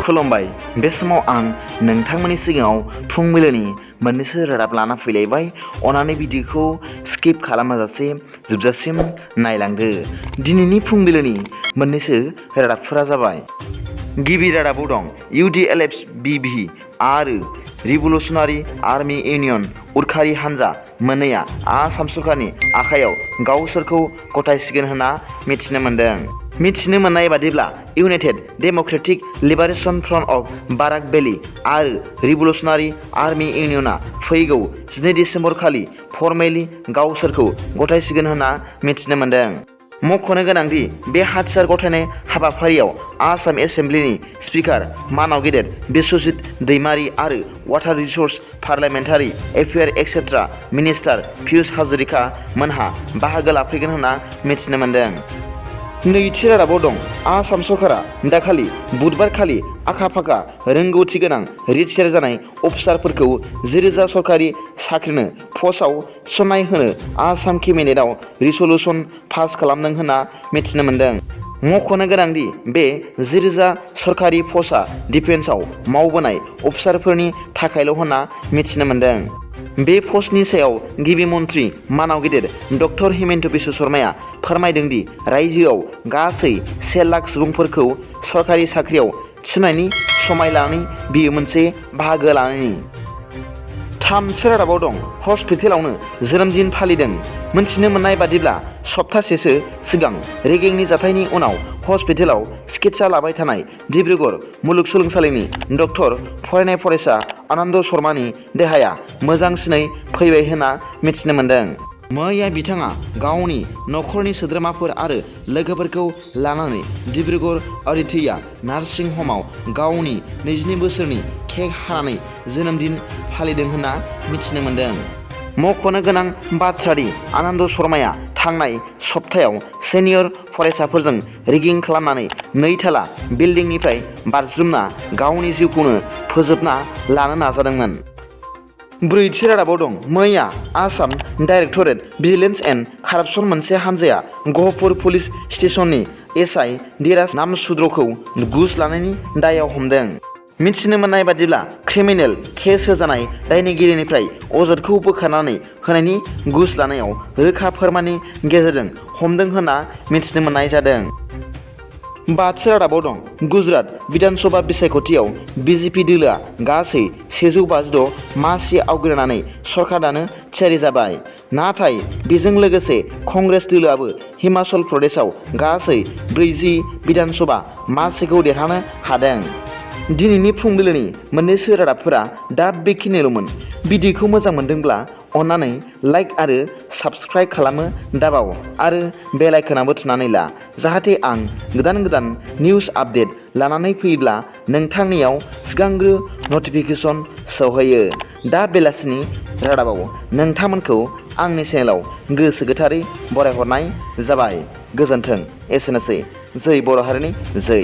खुलुमबाय बे समाव आं नोंथांमोननि सिगाङाव फुंबिलिनि मोननैसो रादाब लाना फैलायबाय। अन्नानै भिडिअखौ स्किप खालामाजासे जोबजासिम नायलांदो। दिनैनि फुंबिलिनि मोननैसो रादाबफोरा जाबाय। गिबि रादाबाव दं UDLFBB आरो रिभलुसनारि आर्मि इउनियन उदखारि हानजा मोननैया आसाम सरकारनि आखायाव गावसोरखौ गथायसिगोन होनना मिथिनो मोन्दों। मिथिनो मोननाय बादिब्ला united democratic liberation front of Barak valley आरो रिभलुसनारि आर्मि इउनियना फैगौ 12 डिसेम्बर खालि फर्मेलि गावसोरखौ गथायसिगोन होनना मिथिनो मोन्दों। मख'नो गोनांदि बे हाथियार गथायनाय हाबाफारियाव आसाम एसेम्ब्लिनि स्पिकार मानाव गेदेर बिश्वजित दैमारी आरो water resource parliamentary affair etcetera minister Piyush Hazarika मोनहा बाहागो लाफैगोन होनना मिथिनो मोन्दों। नैथि रादाबाव दं आसाम सरकारा दाखालि बुधबारखालि आखा-फाखा रोंगौथि गोनां रिटायार जानाय अफिसारफोरखौ 1000 सरकारि साख्रिनो पस्टआव थिसननाय होनो आसाम केबिनेटआव रिसलुसन पास खालामदों होनना मिथिनो मोन्दों। मख'नो गोनांदि बे 1000 सरकारि पस्टआ डिफेन्सआव मावबोनाय अफिसारफोरनि थाखायल' होनना मिथिनो मोन्दों। बे पस्टनि सायाव गिबि मन्त्रि मानाव गेदेर डक्टर हिमन्त बिश्व शर्माया फोरमायदों दि रायजोआव गासै 1 लाख सुबुंफोरखौ सरकारि साख्रियाव थिसननायनि समाय लानानै बियो मोनसे बाहागो लानायनि। थामथि रादाबाव दं हस्पिटेलावनो जोनोम दिन फालिदों। मोनथिनो मोननाय बादिब्ला सप्तासेसो सिगां रेगिंनि जाथायनि उनाव हस्पिटेलाव चिकित्सा लाबाय थानाय डिब्रुगड़ मुलुगसोलोंसालिनि डक्टर फरायनाय फरायसा आनन्द शर्मानि देहाया मोजांसिनै फैबाय होनना मिथिनो मोन्दों। मैया बिथाङा गावनि नखरनि सोद्रोमाफोर आरो लोगोफोरखौ लानानै डिब्रुगड़ आदित्य नार्सिं हमाव गावनि 22 बोसोरनि केक हानानै जोनोम दिन फालिदों होनना मिथिनो मोन्दों। मख'नो गोनां बाथ्रादि आनन्द शर्माया थांनाय सप्तायाव सिनियर फरायसाफोरजों रेगिं खालामनानै 2 थाला बिल्डिंनिफ्राय बारज्रुमना गावनि जिउखौनो फोजोबना लानो नाजादोंमोन। ब्रैथि रादाबाव दं मैया Assam directorate vigilance and corruption मोनसे हानजाया गहपुर पुलिस स्टेशननि SI धीराज नामसुद्रखौ घुस लानायनि दायाव हमदों। मिथिनो मोननाय बादिब्ला क्रिमिनेल केस होजानाय दायनिगिरिनिफ्राय अजदखौ बोखारनानै होनायनि घुस लानायाव रोखा फोरमाननि गेजेरजों हमदों होनना मिथिनो मोननाय जादों। बाथि रादाबाव दं गुजरात विधानसभा बिसायख'थियाव BJP दोलोआ गासै 156 मासि आवग्रिनानै सरकार दानो थियारि जाबाय। नाथाय बेजों लोगोसे कंग्रेस दोलोआबो हिमाचल प्रदेशआव गासै 40 विधानसभा मासिखौ देरहानो हादों। दिनैनि फुंबिलिनि मोननैसो रादाबफोरा दा बेखिनिल'मोन। भिडिअखौ मोजां मोनदोंब्ला अन्नानै लाइक आरो साबस्क्राइब खालामनो दाबाव आरो बेल आइकनाबो थुनानै ला, जाहाथे आं गोदान निउस आपडेट लानानै फैयोब्ला नोंथांनियाव सिगांग्रो नटिफिकेसन सौहैयो। दा बेलासिनि रादाबाव नोंथांमोनखौ आंनि चेनेलाव गोसो गोथारै बरायहरनाय जाबाय। गोजोन्थों। एसेनोसै। जै बर' हारिनि जै।